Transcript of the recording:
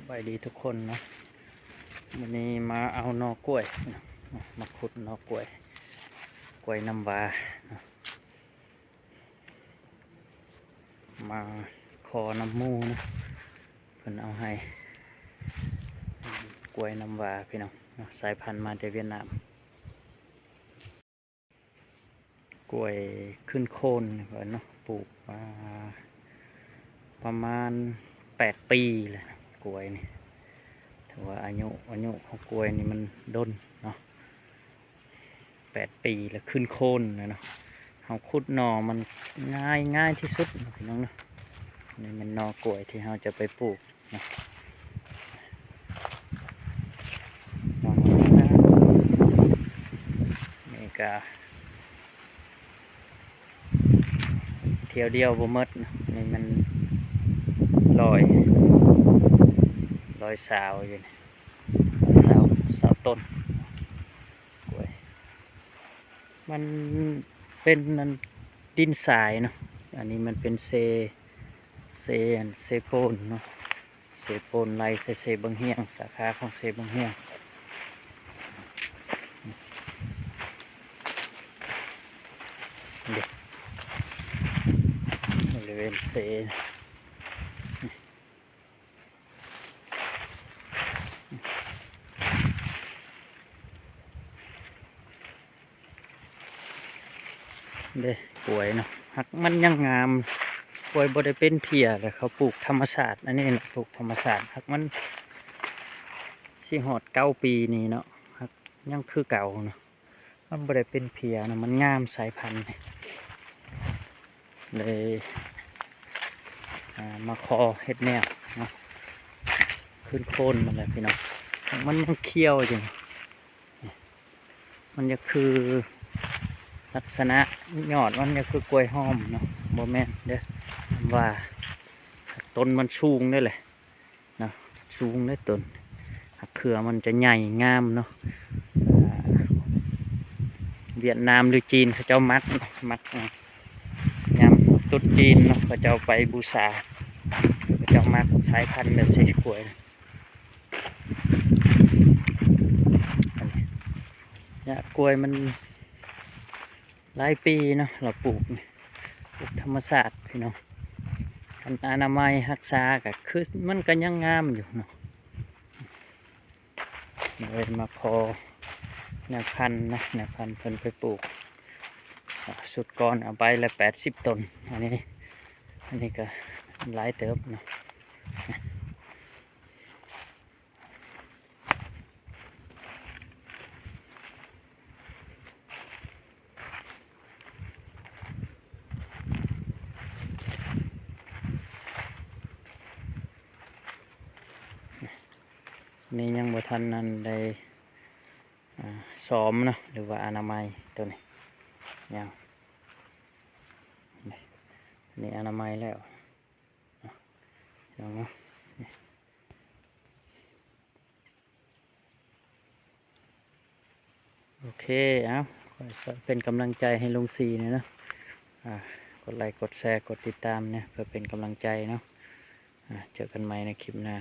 ສະບາຍດີທຸກຄົນເນາະ, ມື້ນີ້ມາເອົາໜໍ່ກ້ວຍເນາະ, ມາຂຸດໜໍ່ກ້ວຍ, ກ້ວຍນ້ຳຫວ້າເນາະ, ມາຂໍນຳໝູ່ເນາະ, ເພິ່ນເອົາໃຫ້ ກ້ວຍນ້ຳຫວ້າພີ່ນ້ອງເນາະ, ສາຍພັນມາແຕ່ຫວຽດນາມ. ກ້ວຍຂຶ້ນໂຄນເພິ່ນເນາະ, ປູກມາປະມານແປດປີແລ້ວ ກ້ວຍນີ້. ຖືວ່າອາຍຸ ອາຍຸຂອງກ້ວຍນີ້ມັນດົນເນາະ, ແປດປີແລ້ວ ຂຶ້ນໂຄນແລ້ວເນາະ. ເຮົາຂຸດໜໍ່ມັນງ່າຍ ງ່າຍທີ່ສຸດເນາະ ພີ່ນ້ອງເນາະ. ນີ້ແມ່ນໜໍ່ກ້ວຍທີ່ເຮົາຈະໄປປູກ ນີ້ກະທ່ຽວດຽວບໍ່ໝົດ, ນີ້ມັນຮ້ອຍ ຮ້ອຍຊາວຢູ່ນີ້, ຊາວ ຊາວຕົ້ນ. ໂອ້ຍ ມັນເປັນອັນດິນຊາຍເນາະ, ອັນນີ້ມັນເປັນເຊ ເຊ ອັນ ເຊໂປນເນາະ, ເຊໂປນໄລ່ໃສ່ເຊບັງຮຽງ, ສາຂາຂອງເຊບັງຮຽງ. ນີ້ ບໍລິເວນເຊ ເດ້ ກ້ວຍເນາະ, ຫາກມັນຍັງງາມ, ກ້ວຍບໍ່ໄດ້ເປັນເພຍ ແລ້ວເຂົາປູກທຳມະຊາດ, ອັນນີ້ນະ ປູກທຳມະຊາດ, ຫາກມັນຊິຮອດເກົ້າປີນີ້ເນາະ, ຫາກຍັງຄືເກົ່າເນາະ. ມັນບໍ່ໄດ້ເປັນເພຍນະ, ມັນງາມສາຍພັນນີ້ ເລີຍ ອ່າ ມາຂໍເຮັດແນວເນາະ, ຂຶ້ນໂຄນມັນແຫຼະພີ່ນ້ອງ. ມັນຍັງຂຽວຢູ່ນີ້, ມັນຈະຄືລັກສະນະຍອດມັນຈະຄືກ້ວຍຫອມເນາະ, ບໍ່ແມ່ນເດີ້ ວ່າຕົ້ນມັນສູງເດ້ແຫຼະ ເນາະ, ສູງເດ້ຕົ້ນ, ຫາກເຄືອມັນຈະໃຫຍ່ງາມເນາະ. ອ່າ ຫວຽດນາມ ຫຼື ຈີນ ເຂົາເຈົ້າມັກເນາະ, ມັກ ອ່າ ຍາມຕຸດຈີນເນາະ, ເຂົາເຈົ້າໄປບູຊາ, ເຂົາເຈົ້າມັກສາຍພັນແບບເຊກວຍ. ອັນນີ້ ຍາກກ້ວຍມັນ ຫຼາຍປີເນາະ ລາວປູກນີ້ ປູກທຳມະຊາດພີ່ນ້ອງ. ຄັນອະນາໄມຮັກສາກະຄືມັນກະຍັງງາມຢູ່ເນາະ. ເລີຍມາຂໍແນວພັນເນາະ, ແນວພັນເພິ່ນໄປປູກ. ຊຸດກ່ອນເອົາໃບລະແປດສິບຕົ້ນ, ອັນນີ້ ອັນນີ້ກະຫຼາຍເຕີບເນາະ. ນີ້ຍັງບໍ່ທັນນັ້ນໄດ້ ອ່າ ຊອມເນາະ ຫຼືວ່າອະນາໄມໂຕນີ້ຍັງ. ນີ້ ນີ້ອະນາໄມແລ້ວເນາະ ພີ່ນ້ອງເນາະ. ໂອເຄ ເອົາ ເປັນກຳລັງໃຈໃຫ້ລຸງສີແດ່ເນາະ. ອ່າ ກົດໄລ ກົດແຊ ກົດຕິດຕາມແດ່ ເພື່ອເປັນກຳລັງໃຈເນາະ. ອ່າ ເຈີກັນໃໝ່ໃນຄລິບໜ້າ.